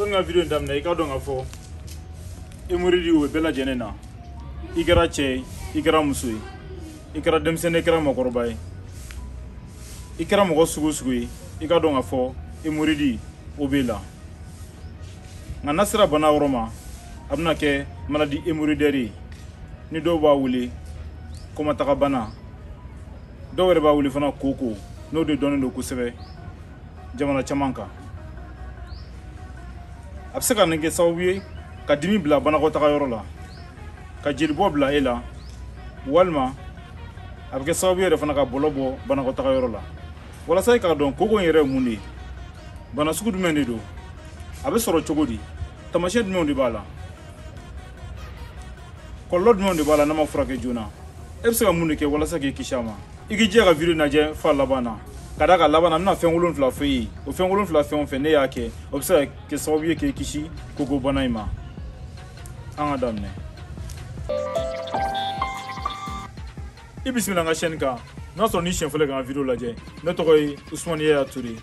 Sani ka video in daminɛ, i k'a dɔn k'a fɔ hémorroïde o bɛ bɛɛ lajɛlen na. I kɛra cɛ ye, i kɛra muso ye, i kɛra denmisɛnnin ye, i kɛra mɔgɔkɔrɔba ye, i kɛra mɔgɔ sugu o sugu ye, i k'a dɔn k'a fɔ hémorroïde o b'e la. Nka n'a sera bana yɔrɔ ma, a bɛna kɛ maladie hémorroïdaire ye, ni dɔw b'a wele kɔmatagabana, dɔw yɛrɛ b'a wele fana koko, n'o de dɔnnen don kosɛbɛ jamana caman kan. A bɛ se ka nin kɛ sababu ye ka dimi bila banakɔtaga yɔrɔ la, ka jelibɔ bila e la, walima a bɛ kɛ sababu yɛrɛ fana ka bɔlɔ bɔ banakɔtaga yɔrɔ la. Walasa i k'a dɔn koko in yɛrɛ ye mun de ye, bana sugu jumɛn de don, a bɛ sɔrɔ cogo di, taamasiyɛn jumɛnw de b'a la, kɔlɔlɔ jumɛnw de b'a la n'a ma furakɛ joona, e bɛ se ka mun de kɛ walasa k'i kisi a ma. I k'i jija ka video lajɛ f'a laban na, ka d'a kan laban na n bɛna fɛn 7 fɔ e ye. O fɛn 7 fɛn o fɛn ne y'a kɛ, o bɛ se ka kɛ sababu ye k'i kisi koko bana in ma. An ka daminɛ. I bisimila n ka chaîne kan. N'a sɔrɔ ni siɲɛ fɔlɔ ka n ka video lajɛ, ne tɔgɔ ye Usumani Yaya Ture.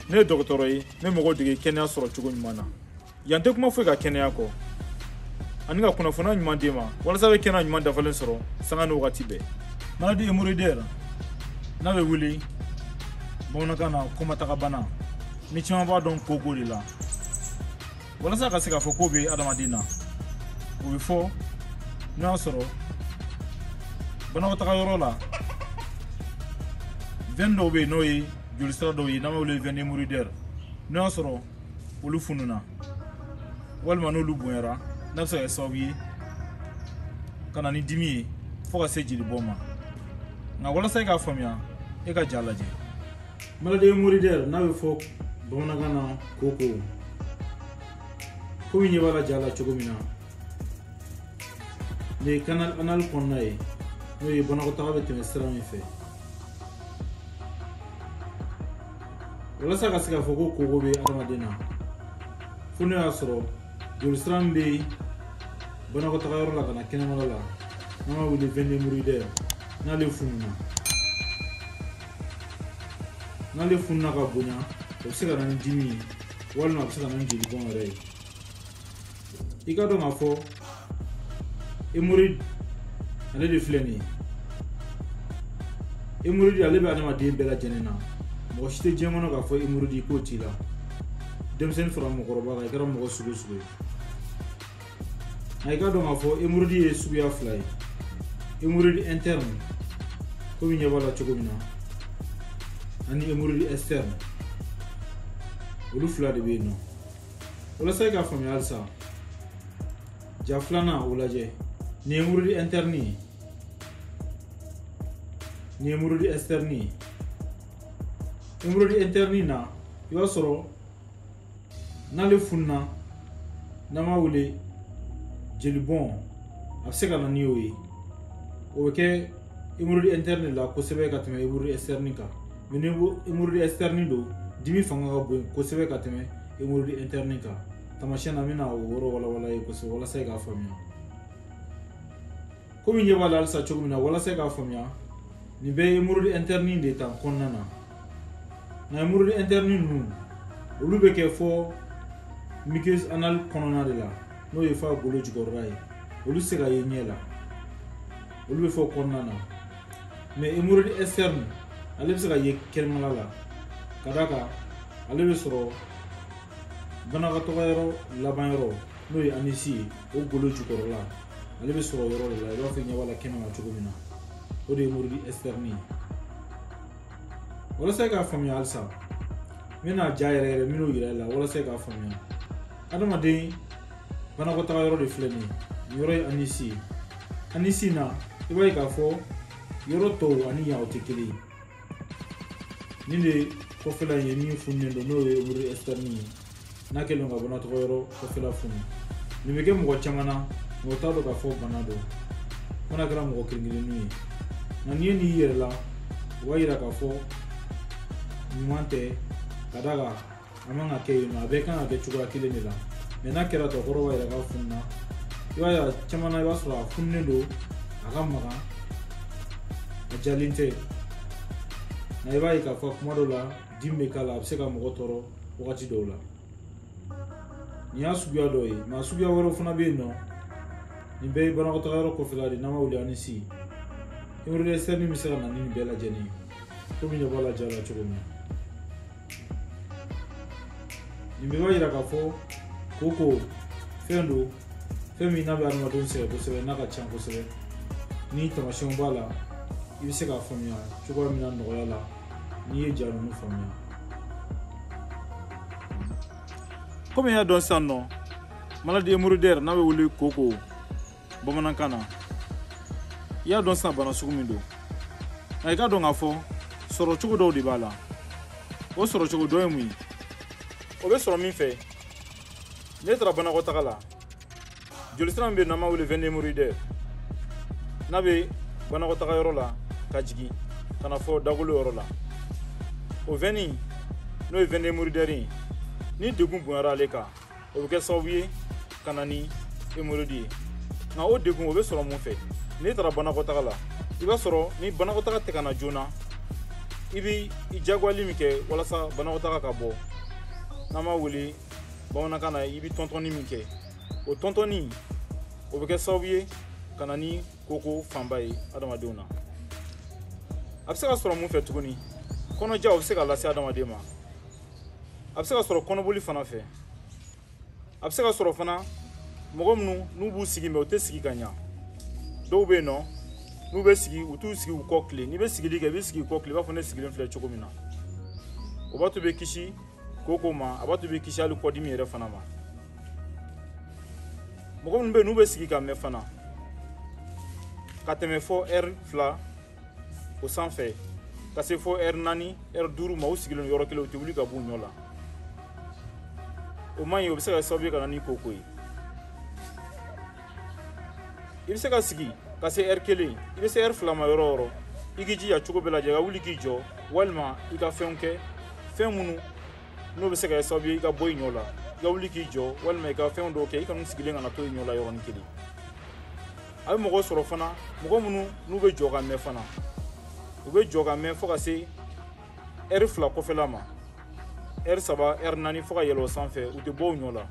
Ne ye dɔgɔtɔrɔ ye, n bɛ mɔgɔw dege kɛnɛya sɔrɔ cogo ɲuman na. Yan tɛ kuma foyi ka kɛnɛya kɔ, ani ka kunnafoniya ɲuman d'e ma walasa a bɛ kɛnɛya ɲuman dafalen sɔrɔ sanga ni wagati bɛɛ. Maladie hémorroïdaire n'a bɛ wele bamanankan na kɔmatagabana, ni caman b'a dɔn koko de la. Walasa ka se k'a fɔ ko bɛ adamaden na, o bɛ fɔ n'o y'a sɔrɔ banakɔtaga yɔrɔ la veine dɔw bɛ yen, n'o ye jolisira dɔw ye n'an b'a wele veine hémorroïdaire, n'o y'a sɔrɔ olu fununa walima n'olu bonyara, n'a bɛ se ka kɛ sababu ye ka na ni dimi ye fo ka se jelibɔn ma. Nka walasa i k'a faamuya, e ka ja lajɛ. Maladie hémorroïdaire n'a bɛ fɔ bamanankan na koko, komi ɲɛ b'a la ja la cogo min na, nin ye canal anal kɔnɔna ye, n'o ye banakɔtaga bɛ tɛmɛ sira min fɛ. Walasa ka se k'a fɔ ko koko bɛ adamaden na, fo n'o y'a sɔrɔ jolisira min bɛ banakɔtaga yɔrɔ la ka na kɛnɛmana la, n'an b'a wele veine hémorroïdaire, n'ale fununa, n'ale fununa ka bonya, o bɛ se ka na ni dimi ye, walima a bɛ se ka na ni jelibɔn yɛrɛ ye. I ka dɔn k'a fɔ hémorroïde ale de filɛ nin ye. Hémorroïde ale bɛ adamaden bɛɛ lajɛlen na. Mɔgɔ si tɛ diɲɛ kɔnɔ k'a fɔ hémorroïde k'o t'i la. Denmisɛnnin fara mɔgɔkɔrɔba kan, i kɛra mɔgɔ sugu o sugu ye. Nka i ka dɔn k'a fɔ hémorroïde ye suguya 2 ye. Hémorroïde interne, komi ɲɛ b'a la cogo min na, ani hémorroïde externe, olu 2 de bɛ yen nɔ. Walasa i k'a faamuya halisa, ja filanan o lajɛ. Nin ye hémorroïde interne ye, nin ye hémorroïde externe ye. Hémorroïde interne na, i b'a sɔrɔ n'ale fununa, n'an b'a wele jelibɔn, a bɛ se ka na ni o ye. O bɛ kɛ hémorroïde interne la kosɛbɛ ka tɛmɛ hémorroïde externe kan. Mais ni hémorroïde externe don, dimi fanga ka bon kosɛbɛ ka tɛmɛ hémorroïde interne kan. Taamasiyɛn na, n bɛna o yɔrɔ walawala ye kosɛbɛ walasa i k'a faamuya. Komi ɲɛ b'a la halisa cogo min na, walasa i k'a faamuya, nin bɛɛ ye hémorroïde interne de ta kɔnɔna na. Nka hémorroïde interne ninnu, olu bɛ kɛ fɔ muqueuse anale kɔnɔna de la, n'o ye f'a golo jukɔrɔla ye, olu tɛ se ka ye ɲɛ la, olu bɛ fɔ kɔnɔna na. Mais hémorroïde externe ale bɛ se ka ye kɛnɛmana la, ka d'a kan ale bɛ sɔrɔ banakɔtaga yɔrɔ laban yɔrɔ, n'o ye anus ye, o golo jukɔrɔla, ale bɛ sɔrɔ yɔrɔ de la, i b'a fɔ ɲɛ b'a la kɛnɛma cogo min na. O de ye hémorroïde externe ye. Walasa i k'a faamuya halisa, n bɛna ja yɛrɛ yɛrɛ minnu yira i la walasa i k'a faamuya. Adamaden banakɔtaga yɔrɔ de filɛ nin ye, nin yɔrɔ ye anus ye. Anus na, i b'a ye k'a fɔ yɔrɔ tɔw ani yan o tɛ kelen ye. Nin de kɔfɛla in ye min fununen don, n'o ye hémorroïde externe ye, n'a kɛlen don ka banakɔtaga yɔrɔ kɔfɛla funu. Nin bɛ kɛ mɔgɔ caman na, mɔgɔ t'a dɔn k'a fɔ bana don, fo n'a kɛra mɔgɔ kelen kelenninw ye. Nka n'i ye nin y'i yɛrɛ la, o b'a yira k'a fɔ ɲuman tɛ, ka d'a kan a man ka kɛ yen nɔ, a bɛɛ kan ka kɛ cogoya kelen de la. Mais n'a kɛra ten, o kɔrɔ b'a yira k'a fununa. I b'a ye a caman na, i b'a sɔrɔ a fununen don, a ka magan, a jalen tɛ. Nka i b'a ye k'a fɔ kuma dɔw la, dimi bɛ k'a la, a bɛ se ka mɔgɔ tɔɔrɔ wagati dɔw la. Nin y'a suguya dɔ ye, mais a suguya wɛrɛw fana bɛ yen nɔ. Nin bɛɛ ye banakɔtaga yɔrɔ kɔfɛla de, n'an b'a wele anus. Hémorroïde externe bɛ se ka na ni nin bɛɛ lajɛlen ye, komi ɲɛ b'a la ja la cogo min na. Nin bɛɛ b'a yira k'a fɔ koko fɛn don, fɛn min n'a bɛ adamadenw sɛgɛn kosɛbɛ, n'a ka ca kosɛbɛ. Ni tamasiyɛnw b'a la, i bɛ se k'a faamuya cogoya min na nɔgɔya la n'i ye ja ninnu faamuya. Komi i y'a dɔn sisan nɔ, maladie hémorroïdaire n'a bɛ wele koko bamanankan na, i y'a dɔn sisan bana sugu min don. Nka i k'a dɔn k'a fɔ sɔrɔ cogo dɔw de b'a la. O sɔrɔ cogo dɔ ye mun ye? O bɛ sɔrɔ min fɛ, n'e taara banakɔtaga la, jolisira min bɛ yen n'an b'a wele veine hémorroïdaire, n'a bɛ banakɔtaga yɔrɔ la ka jigin ka na fɔ dagolo yɔrɔ la, o veine n'o ye veine hémorroïdaire ye, ni degun bonyara ale kan, o bɛ kɛ sababu ye ka na ni hémorroïde ye. Nka o degun o bɛ sɔrɔ mun fɛ? N'e taara banakɔtaga la, i b'a sɔrɔ ni banakɔtaga tɛ ka na joona, i bɛ i jagoyali min kɛ walasa banakɔtaga ka bɔ, n'an b'a wele bamanankan na, i bɛ tɔntɔnni min kɛ, o tɔntɔnni o bɛ kɛ sababu ye ka na ni koko fanba ye adamadenw na. A bɛ se ka sɔrɔ mun fɛ tuguni? Kɔnɔja o bɛ se ka lase adamaden ma. A bɛ se ka sɔrɔ kɔnɔboli fana fɛ. A bɛ se ka sɔrɔ fana mɔgɔ minnu n'u b'u sigi mɛ u tɛ sigi ka ɲa. Dɔw bɛ yen nɔ n'u bɛ sigi, u t'u sigi u kɔ tile. N'i bɛ sigili kɛ, i bɛ sigi i kɔ tile, i b'a fɔ ne sigilen filɛ cogo min na. O b'a to i bɛ kisi koko ma, a b'a to i bɛ kisi hali kɔdimi yɛrɛ fana ma. Mɔgɔ minnu bɛ yen n'u bɛ sigi ka mɛn fana ka tɛmɛ fɔ ɛri 2 o sanfɛ, ka se fɔ ɛri 4, ɛri 5 ma, u sigilen yɔrɔ kelen, u tɛ wuli ka b'u ɲɔ la. O man ɲi, o bɛ se ka kɛ sababu ye ka na ni koko ye. I bɛ se ka sigi ka se ɛri 1, i bɛ se ɛri 2 ma yɔrɔ o yɔrɔ, i k'i jija cogo bɛɛ lajɛ ka wuli k'i jɔ, walima i ka fɛnw kɛ, fɛn minnu n'o bɛ se ka kɛ sababu ye i ka bɔ i ɲɔ la, i ka wuli k'i jɔ, walima i ka fɛn dɔw kɛ, i kana sigilen kana to i ɲɔ la yɔrɔnin kelen. A bɛ mɔgɔw sɔrɔ fana, mɔgɔ minnu n'u bɛ jɔ ka mɛn fana, u bɛ jɔ ka mɛn fo ka se ɛri 2 kɔfɛla ma, ɛri 3, ɛri 4 fo ka yɛlɛ o sanfɛ, u tɛ bɔ u ɲɔ la.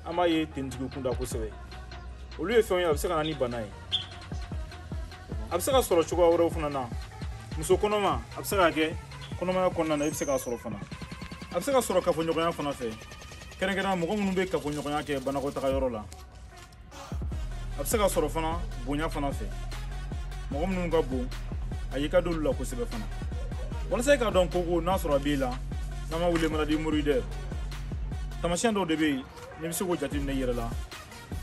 An b'a ye tenitigi kunda kosɛbɛ. Olu ye fɛnw ye, a bɛ se ka na ni bana ye. A bɛ se ka sɔrɔ cogoya wɛrɛw fana na. Muso kɔnɔma, a bɛ se ka kɛ kɔnɔmaya kɔnɔna na, i bɛ se k'a sɔrɔ fana. A bɛ se ka sɔrɔ kafoɲɔgɔnya fana fɛ, kɛrɛnkɛrɛnnenya mɔgɔ minnu bɛ kafoɲɔgɔnya kɛ banakɔtaga yɔrɔ la. A bɛ se ka sɔrɔ fana bonya fana fɛ, mɔgɔ minnu ka bon, a y'i ka d'olu la kosɛbɛ fana. Walasa i k'a dɔn koko n'a sɔrɔ a b'i la, n'an b'a wele maladie hémorroïdaire, taamasiyɛn dɔw de bɛ yen n'i bɛ se k'o jateminɛ i yɛrɛ la,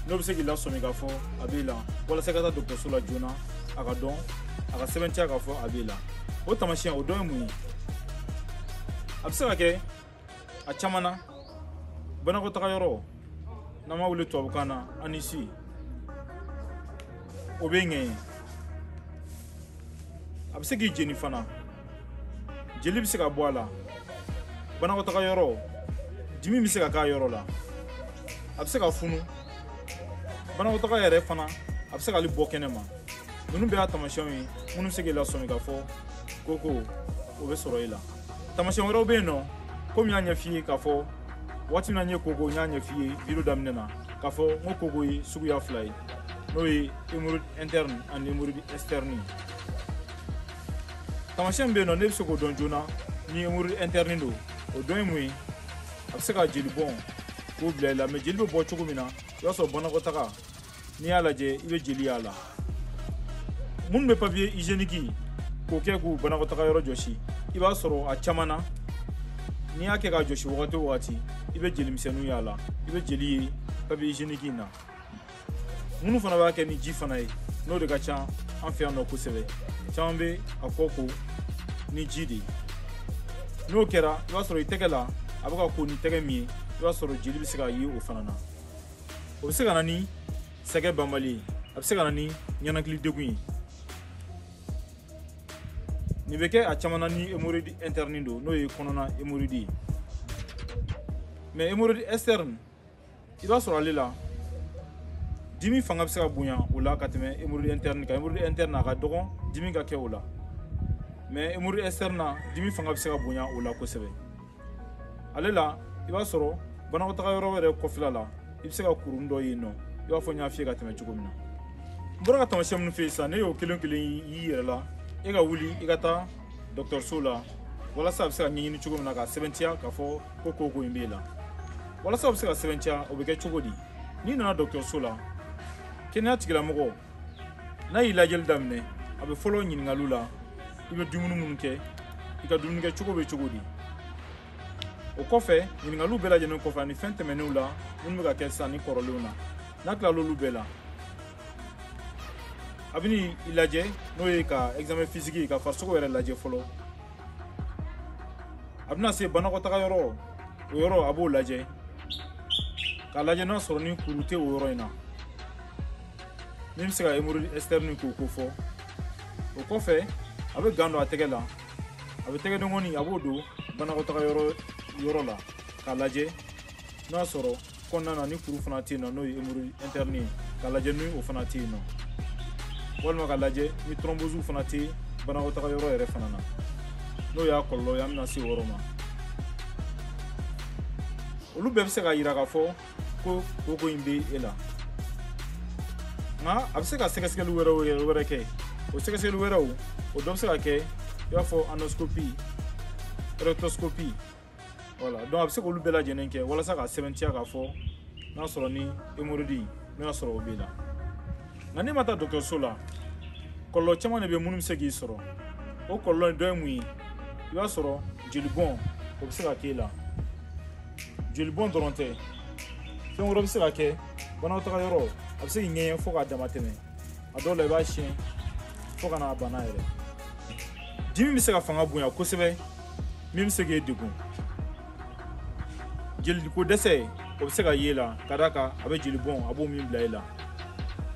n'o bɛ se k'i lasɔmi k'a fɔ a b'i la, walasa i ka taa dɔgɔtɔrɔso la joona, a ka dɔn, a ka sɛbɛntiya k'a fɔ a b'i la. O taamasiyɛn o dɔ ye mun ye? A bɛ se ka kɛ a caman na, banakɔtaga yɔrɔ n'an b'a wele tubabukan na anus, o bɛ ŋɛɲɛ. A bɛ se k'i jeni fana, jeli bɛ se ka bɔ a la. Banakɔtaga yɔrɔ dimi bɛ se ka k'a yɔrɔ la, a bɛ se ka funu. Banakɔtaga yɛrɛ fana a bɛ se k'ale bɔ kɛnɛ ma. Ninnu bɛɛ y'a taamasiyɛnw ye minnu bɛ se k'i lasɔmi k'a fɔ koko o bɛ sɔrɔ i la. Taamasiyɛn wɛrɛw bɛ yen nɔ, komi n y'a ɲɛf'i ye k'a fɔ waati min na n ye koko, n y'a ɲɛf'i ye video daminɛ na k'a fɔ n ko koko ye suguya 2 ye, n'o ye hémorroïde interne ani hémorroïde externe. Taamasiyɛn min bɛ yen nɔ, ne bɛ se k'o dɔn joona ni hémorroïde interne don, o dɔ ye mun ye? A bɛ se ka jeli bɔn k'o bila i la, mɛ jeli bɛ bɔ cogo min na, i b'a sɔrɔ banakɔtaga n'i y'a lajɛ i bɛ jeli y'a la. Minnu bɛ papier hygiénique k'o kɛ k'u banakɔtaga yɔrɔ jɔsi, i b'a sɔrɔ a caman na n'i y'a kɛ k'a jɔsi wagati o wagati, i bɛ jelimisɛnninw y'a la, i bɛ jeli ye papier hygiénique in na. Minnu fana b'a kɛ ni ji fana ye, n'o de ka ca an fɛ yan nɔ kosɛbɛ, caman bɛ a kɔ ko ni ji de ye. N'o kɛra, i b'a sɔrɔ i tɛgɛ la a bɛ ka ko ni tɛgɛ min ye, i b'a sɔrɔ jeli bɛ se ka ye o fana na. O bɛ se ka na ni sɛgɛ banbali ye, a bɛ se ka na ni ɲɛnakili degun ye. Nin bɛ kɛ a caman na ni hémorroïde interne don, n'o ye kɔnɔna hémorroïde ye. Mais hémorroïde externe, i b'a sɔrɔ ale la dimi fanga bɛ se ka bonya o la ka tɛmɛ hémorroïde interne kan. Hémorroïde interne a ka dɔgɔn dimi ka kɛ o la, mais hémorroïde externe na dimi fanga bɛ se ka bonya o la kosɛbɛ. Ale la i b'a sɔrɔ Banakɔtaga yɔrɔ yɛrɛ kɔfɛla la, i bɛ se ka kurun dɔ yen nɔ, i b'a fɔ n y'a f'i ye ka tɛmɛ cogo min na. N bɔra ka taamasiyɛn minnu f'i ye sisan, ne y'o kelen kelen y'i yɛrɛ la, e ka wuli i ka taa dɔgɔtɔrɔso la walasa a bɛ se ka ɲɛɲini cogo min na k'a sɛbɛntiya k'a fɔ ko ko in b'e la. Walasa a bɛ se ka sɛbɛntiya, o bɛ kɛ cogo di? N'i nana dɔgɔtɔrɔso la, kɛnɛya tigilamɔgɔ n'a y'i lajɛli daminɛ, a bɛ fɔlɔ ɲininkaliw la, i bɛ dumuni minnu kɛ, i ka dumuni kɛcogo bɛ cogo di. O kɔfɛ, ɲininkaliw bɛɛ lajɛlen kɔfɛ ani fɛn tɛmɛnenw la minnu bɛ ka kɛ sisan ni kɔrɔlenw na, n'a tilal'olu bɛɛ la, a bɛ n'i lajɛ, n'o ye ka examen physique ye, ka farisogo yɛrɛ lajɛ fɔlɔ. A bɛna se banakɔtaga yɔrɔ, o yɔrɔ a b'o lajɛ k'a lajɛ n'a sɔrɔ ni kuru tɛ o yɔrɔ in na, min bɛ se ka hémorroïde externe k'o ko fɔ. O kɔfɛ, a bɛ gant don a tɛgɛ la, a bɛ tɛgɛdenkɔni a b'o don banakɔtaga yɔrɔ la k'a lajɛ n'a sɔrɔ kɔnɔna na ni kuru fana tɛ yen nɔ, n'o ye hémorroïde interne ye, k'a lajɛ ni o fana tɛ yen nɔ, walima k'a lajɛ ni thrombose fana tɛ banakɔtaga yɔrɔ yɛrɛ fana na, n'o y'a kɔlɔlɔ ye, an bɛna se o yɔrɔ ma. Olu bɛɛ bɛ se k'a yira k'a fɔ ko koko in bɛ e la. Nka a bɛ se ka sɛgɛsɛgɛli wɛrɛ kɛ. O sɛgɛsɛgɛli wɛrɛw, o dɔ bɛ se ka kɛ i b'a fɔ anoscopie, rectoscopie, voilà. Donc a bɛ se k'olu bɛɛ lajɛlen kɛ walasa k'a sɛbɛntiya k'a fɔ n'a sɔrɔ ni hémorroïde n'o y'a sɔrɔ o b'i la. Nka n'i ma taa dɔgɔtɔrɔso la, kɔlɔlɔ caman de bɛ minnu bɛ se k'i sɔrɔ. O kɔlɔlɔ in dɔ ye mun ye? I b'a sɔrɔ jolibɔn, o bɛ se ka k'e la. Jolibɔn dɔrɔn tɛ, fɛn wɛrɛ bɛ se ka kɛ. Banakɔtaga yɔrɔ, a bɛ se k'i ŋɛɲɛ fo k'a dama tɛmɛ. A dɔw la i b'a siyɛn fo ka n'a bana yɛrɛ. Dimi bɛ se ka fanga bonya kosɛbɛ, min bɛ se k'e degun. Jeliko dɛsɛ, o bɛ se ka y'e la ka d'a kan a bɛ joli bɔn, a b'o min bila e la.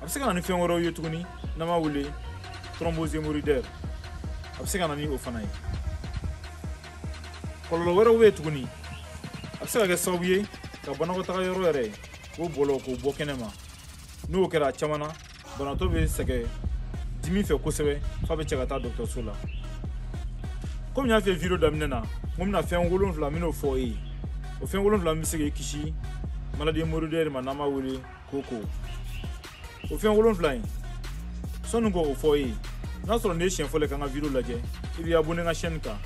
A bɛ se ka na ni fɛn wɛrɛw ye tuguni n'an b'a wele thrombose hémorroïdaire, a bɛ se ka na ni o fana ye. Kɔlɔlɔ wɛrɛw bɛ yen tuguni, a bɛ se ka kɛ sababu ye ka banakɔtaga yɔrɔ yɛrɛ k'o bɔlɔ k'o bɔ kɛnɛ ma. N'o kɛra a caman na, banabaatɔ bɛ sɛgɛn dimi fɛ kosɛbɛ f'a bɛ cɛ ka taa dɔgɔtɔrɔso la. Komi n y'a f'i ye video daminɛ na, n ko n bɛna fɛn 7 n bɛn'o fɔ e ye. O fɛn 7 min bɛ se k'i kisi maladie hémorroïdaire ma n'an b'a wele koko. O fɛn 7 in, sɔnni k'o fɔ e ye, n'a sɔrɔ nin ye siɲɛ fɔlɔ ye k'an ka video lajɛ, i b'i abonné n ka chaîne kan,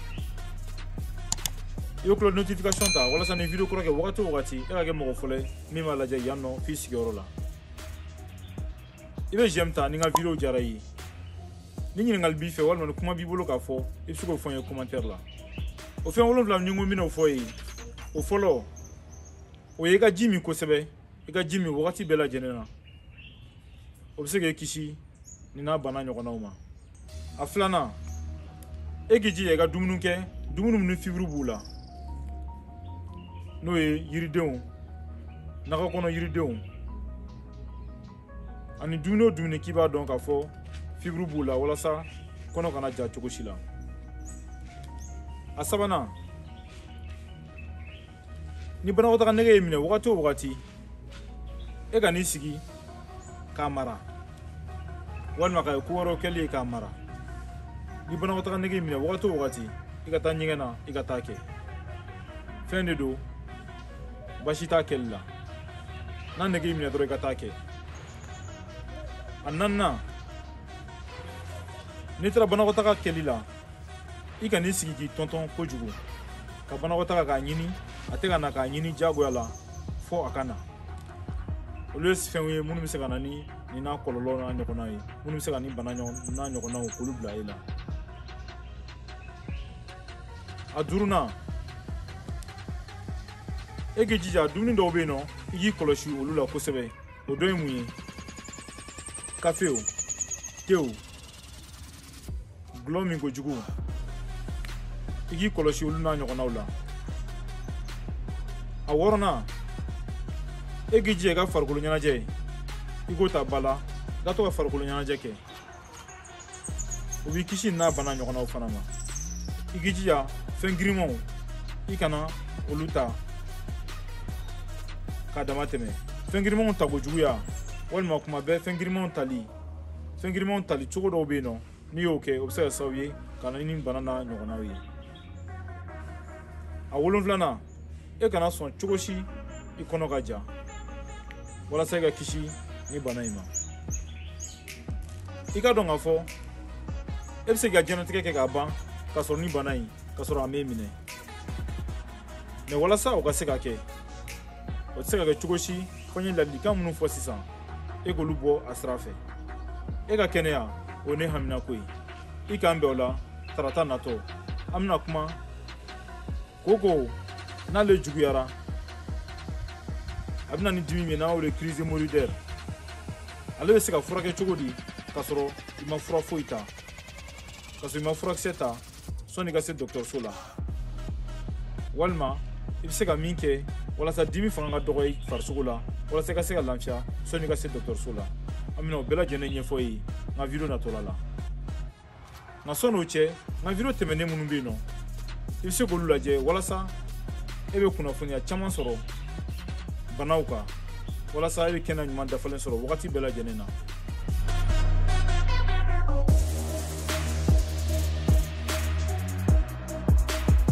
i bɛ cloche notification ta walasa ni video kura kɛ wagati o wagati, e ka kɛ mɔgɔ fɔlɔ ye min b'a lajɛ yan nɔ f'i sigiyɔrɔ la. I bɛ j'aime ta ni n ka video diyara i ye. Ni ɲininkali b'i fɛ walima ni kuma b'i bolo k'a fɔ, i bɛ se k'o fɔ n ye commentaire la. O fɛn 7 ni n ko n bɛn'o fɔ e ye, o fɔlɔ, o ye i ka ji min kosɛbɛ, i ka ji min wagati bɛɛ lajɛlen na. O bɛ se k'e kisi nin n'a bana ɲɔgɔnnaw ma. A filanan, e k'i jija i ka dumuni kɛ, dumuni minnu fibre b'u la, n'o ye yiridenw, nakɔ kɔnɔ yiridenw, ani dumuni o dumuni k'i b'a dɔn k'a fɔ fibre b'u la, walasa kɔnɔ kana ja cogo si la. A sabanan, ni banakɔtaga nege y'i minɛ wagati o wagati, e ka n'i sigi k'a mara, walima ka ko wɛrɛw kɛli ye k'a mara. Ni banakɔtaga nege y'i minɛ wagati o wagati, i ka taa ɲɛgɛn na, i ka taa kɛ. Fɛn de don, baasi t'a kɛli la. N'a nege y'i minɛ dɔrɔn, i ka taa kɛ. A naaninan, n'i taara banakɔtaga kɛli la, i kan'i sigi k'i tɔntɔn kojugu ka banakɔtaga k'a ɲini, a tɛ ka na k'a ɲini diyagoya la fo a ka na. Olu ye fɛnw ye minnu bɛ se ka na ni nin n'a kɔlɔlɔ n'a ɲɔgɔnna ye, minnu bɛ se ka ni bana n'a ɲɔgɔnnaw k'olu bila e la. A duurunan, e k'i jija dumuni dɔw bɛ yen nɔ, i k'i kɔlɔsi olu la kosɛbɛ. O dɔ ye mun ye? Kafe o, te o, gulɔ min kojugu, i k'i kɔlɔsi olu n'a ɲɔgɔnnaw la. A wɔɔrɔnan, e k'i jija i ka farikolo ɲɛnajɛ, i k'o ta ba la, i ka to ka farikolo ɲɛnajɛ kɛ, o b'i kisi n'a bana ɲɔgɔnnaw fana ma. I k'i jija fɛn girinmanw, i kana olu ta k'a dama tɛmɛ. Fɛn girinmanw ta kojuguya walima kuma bɛɛ fɛn girinmanw tali, fɛn girinmanw tali cogo dɔw bɛ yen nɔ, n'i y'o kɛ, o bɛ se ka kɛ sababu ye ka na ni bana n'a ɲɔgɔnnaw ye. A wolonfilanan, e kana sɔn cogo si I kɔnɔ ka ja walasa i ka kisi ni bana in ma. I ka dɔn k'a fɔ e bɛ se k'i ka diɲɛlatigɛ kɛ k'a ban k'a sɔrɔ ni bana in k'a sɔrɔ a m'e minɛ. Mɛ walasa o ka se ka kɛ, o tɛ se ka kɛ cogo si fo n ye ladilikan minnu fɔ sisan, e k'olu bɔ a sira fɛ. E ka kɛnɛya, o ye ne haminako ye. I k'an bɛn o la tarata natɔ. An bɛna kuma koko n'ale juguyara, a bɛna ni dimi min n'a wele crise hémorroïdaire, ale bɛ se ka furakɛ cogo di k'a sɔrɔ i ma fura foyi ta, k'a sɔrɔ i ma furakisɛ ta sɔnni i ka se dɔgɔtɔrɔso la, walima i bɛ se ka min kɛ walasa dimi fanga ka dɔgɔ i farisogo la, walasa i ka se ka lafiya sɔnni i ka se dɔgɔtɔrɔso la. An bɛna o bɛɛ lajɛlen ɲɛfɔ i ye n ka video natɔla la. Nka sɔnni o cɛ, n ka video tɛmɛnen minnu bɛ yen nɔ, i bɛ se k'olu lajɛ walasa e bɛ kunnafoniya caman sɔrɔ banaw kan, walasa e bɛ kɛnɛya ɲuman dafalen sɔrɔ wagati bɛɛ lajɛlen na.